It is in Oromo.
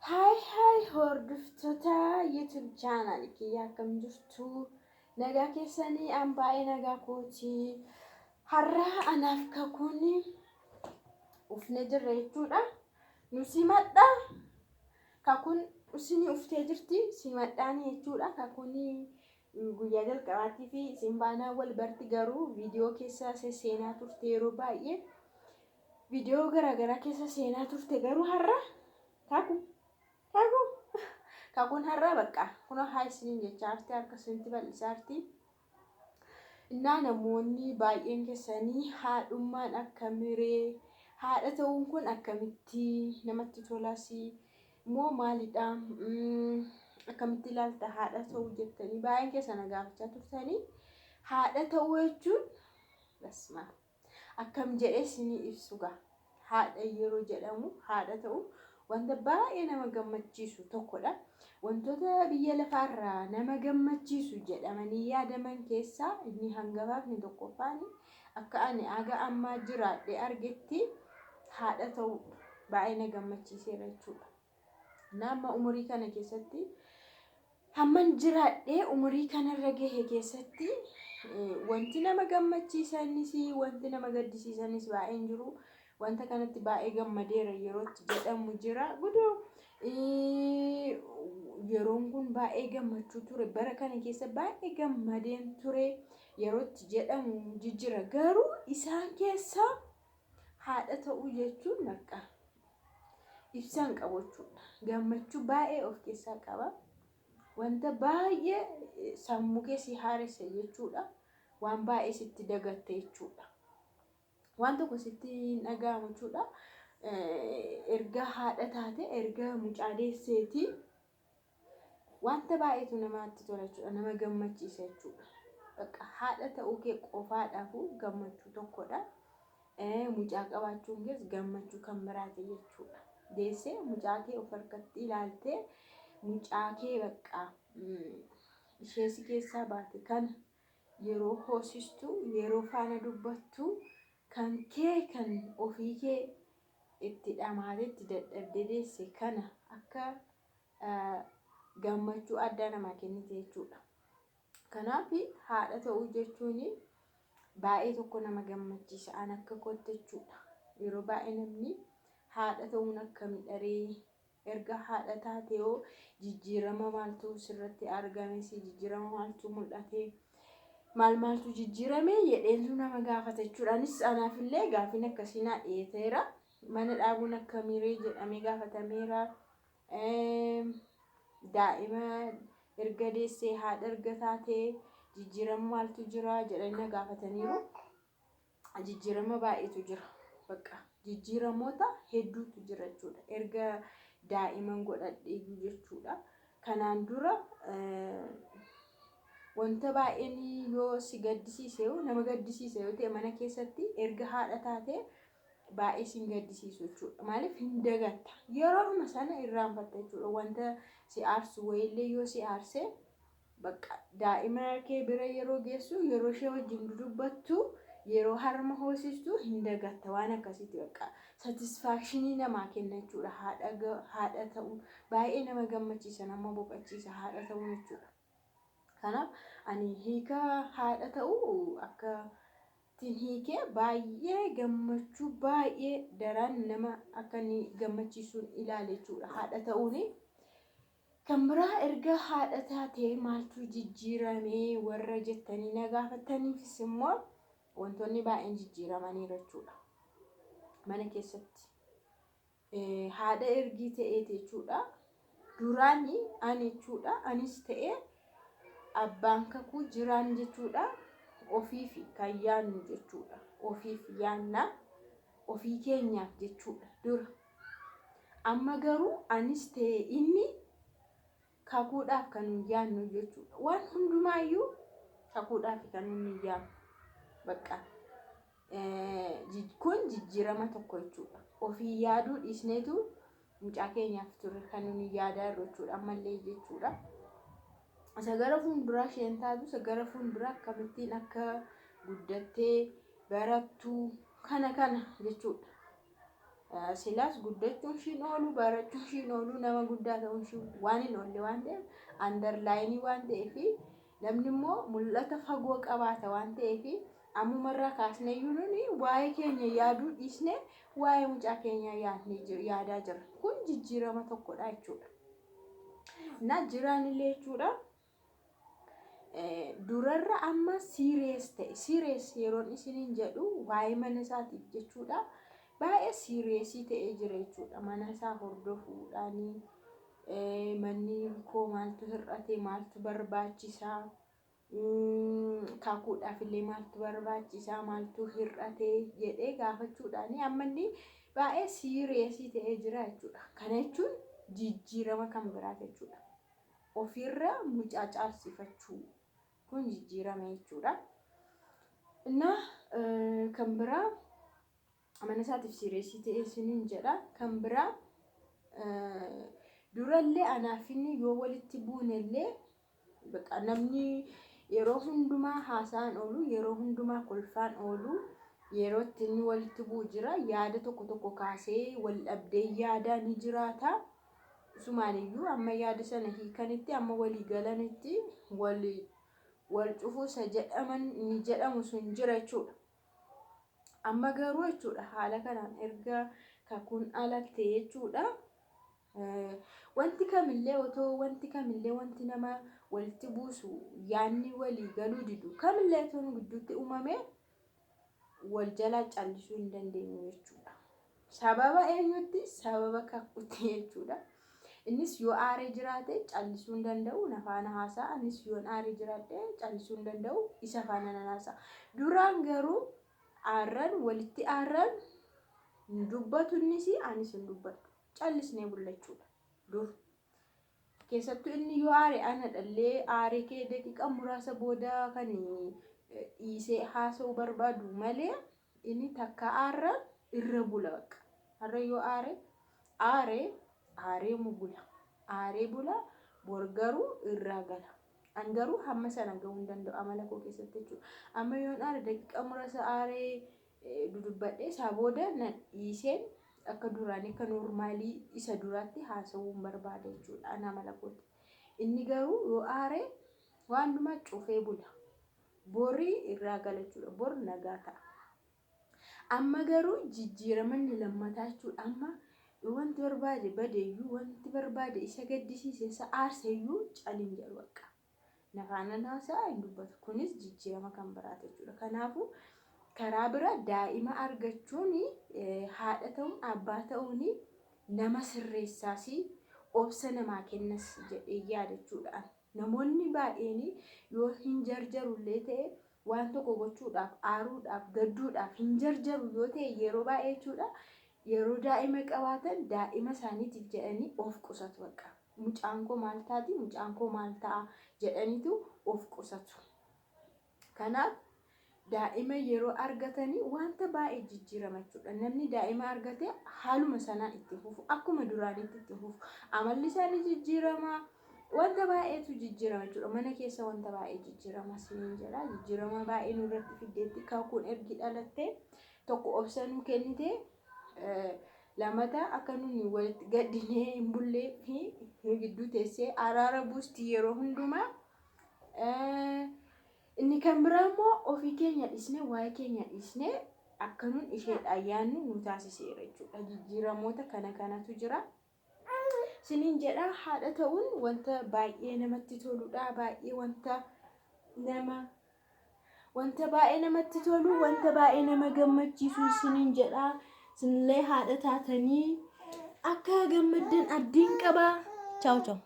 Hi hi, hordoftoota YouTube channel kiyya, akkam jirtu? Nagaa keessanii? An baay'ee nagaa kooti. Har'a anaaf Kakuun ufne jirra jechuudha. Nu simadha. Kakuun isinii uftee jirti, simadhaani jechuudha. Kakuun guyyaa jalqabaatii fi isin baanaa wal barti, garuu viidiyoo keessa seenaa turte, yeroo baay'ee viidiyoo garaagaraa keessa seenaa turte. Garuu har'a kaku kaku kakuun har'a bakka kunoo haa isiniin jecha arti, harka isinitti bal'isaa arti. Innaa namoonni baay'een keessanii haadhummaan akkamiree, haadha ta'uun kun akkamitti namatti tolas moo maalidha, akkamitti ilaalta haadha ta'uu jettanii baay'een keessan na gaafachaa turtanii. Haadha ta'uu jechuun basma akkam jedhee isinii ibsu gaa. Haadha yeroo jedhamu, haadha ta'u wanta baay'ee nama gammachiisu tokkodha. Wantoota biyya lafaarraa nama gammachiisu jedhamanii yaadaman keessaa inni hangafaaf inni tokkoffaan, akka ani aga ammaa jiraadhee argetti, haadha ta'uu baay'ee na gammachiiseera jechuudha. Nama umurii kana keessatti, hamman jiraadhee umurii kanarra gahe keessatti, wanti nama gammachiisanis wanti nama gaddisiisanis baay'een jiru. Wanta kanatti baay'ee gammadeera yerootti jedhamu jira. Gudoo yeroon kun baay'ee gammachuu ture. Bara kana keessa baay'ee gammadeen ture yerootti jedhamu jijjira. Garuu isaan keessaa haadha ta'uu jechuun bakka ibsaan qabu jechuudha. Gammachuu baay'ee of keessaa qaba. Wanta baay'ee sammuu kee si haaressa jechuudha. Waan baay'ee sitti dagatte jechuudha. Waan tokko sitti hin dhaga'amu jechuudha. Erga haadha taate, erga mucaa deesseeti, wanta baay'eetu namatti tola jechuudha. Nama gammachiisa jechuudha. Bakka haadha ta'uu kee qofaadhaafu gammachuu tokkodha. Mucaa qabaachuun kees gammachuu kan biraati jechuudha. Deessee mucaa kee of harkatti ilaaltee, mucaa kee bakka ishee si keessaa baate kana yeroo hoosistu, yeroo faana dubbattu, kan kee kan ofii kee itti dhamaatee itti dadhabdee deesse kana akka gammachuu addaa namaa kennite jechuudha. Kanaaf haadha ta'uu jechuun baay'ee tokko nama gammachiisa an akka kootti jechuudha. Yeroo baay'ee namni haadha ta'uun akkamidha ree? Erga haadha taate hoo jijjiirama maaltu sirratti argame, si jijjiirama maaltu mul'ate, maal maaltu jijjiirame jedheentu nama gaafata jechuudha. Anis anaafillee gaafiin akkasii naa dhiyeeteera. Mana dhaabuun akkamiiree jedhamee gaafatameera. Daa'ima erga deessee, haadha erga taatee jijjiirama maaltu jira jedhanii na gaafataniiru. Jijjiirama baay'eetu jira. Bakka jijjiiramoota hedduutu jira jechuudha. Erga daa'iman godhadhee jechuudha. Kanaan dura wanta baay'een yoo si gaddisiise, nama gaddisiise yoo ta'e mana keessatti, erga haadha taate baay'ee sin gaddisiisu jechuudha. Maaliif? Hin dagatta. Yeroodhuma sana irraanfatta jechuudha. Wanta si aarsu wayiillee yoo si aarse, bakka daa'ima kee bira yeroo geessu, yeroo ishee wajjin dudubbattu, yeroo harma hoosistu hin dagatta. Waan akkasiiti, bakka satisfaction namaa kenna jechuudha. Haadha ta'uun baay'ee nama gammachiisa, nama boqochiisa haadha ta'uun jechuudha. Kanaaf ani hiika haadha ta'uu akka ittiin hiikee baay'ee gammachuu baay'ee daran nama akka inni gammachiisuun ilaale jechuudha haadha ta'uuni. Kan biraa, erga haadha taatee maaltu jijjiirame warra jettanii na gaafataniifis immoo wantoonni baay'een jijjiiramaniiru jechuudha. Mana keessatti haadha ergii ta'eeti jechuudha. Duraani ani jechuudha, anis ta'ee abbaan Kakuu jiraan jechuudha. Ofiif kan yaannu jechuudha. Ofiif yaanna, ofii keenyaaf jechuudha dura. Amma garuu anis ta'e inni Kakuudhaaf kan nun yaannu jechuudha. Waan hundumaayyuu Kakuudhaaf kan nun yaannu. Bakka kun jijjiirama tokko jechuudha. Ofii yaaduu dhiisneetu mucaa keenyaaf ture kan nun yaadaa jirru jechuudha ammallee jechuudha. Isa gara fuulduraa isheen taatu, isa gara fuulduraa akkamittiin akka guddattee barattu kana kana jechuudha. Silaas guddachuun ishiin oolu, barachuun ishiin oolu, nama guddaa ta'uun ishii waan hin oolle waan ta'eef, underline waan ta'eef, namni immoo mul'ata fagoo qabaata waan ta'eef, ammumarraa kaasnee iyyuu nuni waa'ee keenya yaaduu dhiisnee waa'ee mucaa keenyaa yaadnee yaadaa jirra. Kun jijjiirama tokkodha jechuudha. Na jiraanillee jechuudha. Durarra amma serious ta'e. Serious yeroon isiniin jedhu waa'ee mana isaatiif jechuudha. Baay'ee serious ta'ee jira jechuudha. Mana isaa hordofuudhaanii, manni koo maaltu hir'ate, maaltu barbaachisaa, kakuudhaaf illee maaltu barbaachisaa, maaltu hir'ate jedhee gaafachuudhaanii amma inni baay'ee serious ta'ee jira jechuudha. Kana jechuun jijjiirama kan biraa jechuudha. Ofirra mucaa caalsifachuu kun jijjiirama jechuudha. Innaa kan biraa mana isaatiif serious ta'ee isiniin jedha. Kan biraa durallee anaaf inni yoo walitti buunellee, bakka namni yeroo hundumaa haasa'an oolu, yeroo hundumaa kolfaan oolu, yeroo itti inni walitti bu'u jira. Yaada tokko tokko kaasee wal dhabdee yaadaa ni jiraata. Sumaaniyyuu amma yaada sana hiikanitti, amma walii galanitti, wal wal cufuu isa jedhaman ni jedhamu sun jira jechuudha. Amma garuu jechuudha, haala kanaan erga kakuun dhalatte jechuudha. Wanti kamillee otoo wanti kamillee, wanti nama walitti buusu, yaadni walii galuu didu kamillee otoo nu gidduutti uumame, wal jalaa callisuu hin dandeenyu jechuudha. Sababa eenyutti? Sababa kakuutti jechuudha. Innis yoo aaree jiraate callisuu hin danda'u, na faana haasa'a. Anis yoon aaree jiraadhe callisuu hin danda'u, isa faana nan haasa'a. Duraan garuu aarran walitti aarran hin dubbatu innis, anis hin dubbadhu. Callisnee bulla jechuudha. Dur. Keessattuu inni yoo aare ana dhallee aaree kee daqiiqaa muraasa booda kan dhiisee haasa'uu barbaadu malee, inni takka aarran irra bula bakka. Har'a yoo aare, aaree aaree mu bula. Aaree bula, bor garuu irraa gala. An garuu hamma sana gahuu hin danda'u amala koo keessatti jechuudha. Amma yoon aare daqiiqaa muraasa aaree dudubbadhee, isaa booda na dhiiseen akka duraanii, akka normal isa duraatti haasa'uu hin barbaada jechuudha. An amala kooti. Inni garuu yoo aare waan hundumaa cufee bula. Borii irraa gala jechuudha. Bor nagaa ta'a. Amma garuu jijjiirama inni lammataa jechuudha. Amma wanti barbaade badeeyyuu, wanti barbaade isa gaddisiise, isa aarseyyuu, calin jedhu bakka. Na faana haasa'a, hin dubbatu. Kunis jijjiirama kan biraati jechuudha. Kanaafuu karaa bira daa'ima argachuun, haadha ta'uun, abbaa ta'uun nama sirreessaas, obsa namaa kennas jedhee yaada jechuudha. Namoonni baay'een yoo hin jarjarullee ta'e, waan tokko gochuudhaaf, aaruudhaaf, gadduudhaaf hin jarjaru yoo ta'e yeroo baay'ee jechuudha. Yeroo daa'ima qabaatan daa'ima isaaniitiif jedhanii of qusatu bakka. Mucaan koo maal taati, mucaan koo maal ta'a jedhaniitu of qusatu. Kanaaf daa'ima yeroo argatanii wanta baay'ee jijjiirama jechuudha. Namni daa'ima argate haaluma sanaan itti fufu, akkuma duraanitti itti fufu. Amalli isaanii jijjiirama. Wanta baay'eetu jijjiirama jechuudha. Mana keessa wanta baay'ee jijjiirama siniin jedha. Jijjiirama baay'ee nurratti fiddeetti kakuun ergi dhalatte. Tokko obsa nuu kennite, lamata akka nuni walitti gaddinee hin bullee fi nu gidduu teessee araara buusti yeroo hundumaa. Inni kan biraa immoo ofii keenya dhiisnee, waa'ee keenya dhiisnee akka nun isheedhaan yaadnu nu taasiseera jechuudha. Jijjiiramoota kana kanatu jira. Siniin jedha, haadha ta'uun wanta baay'ee namatti toludha. Baay'ee wanta nama wanta baay'ee namatti tolu, wanta baay'ee nama gammachiisu siniin jedha. Sinillee haadha taatanii akka gammaddan abdiin qaba. Ciao ciao.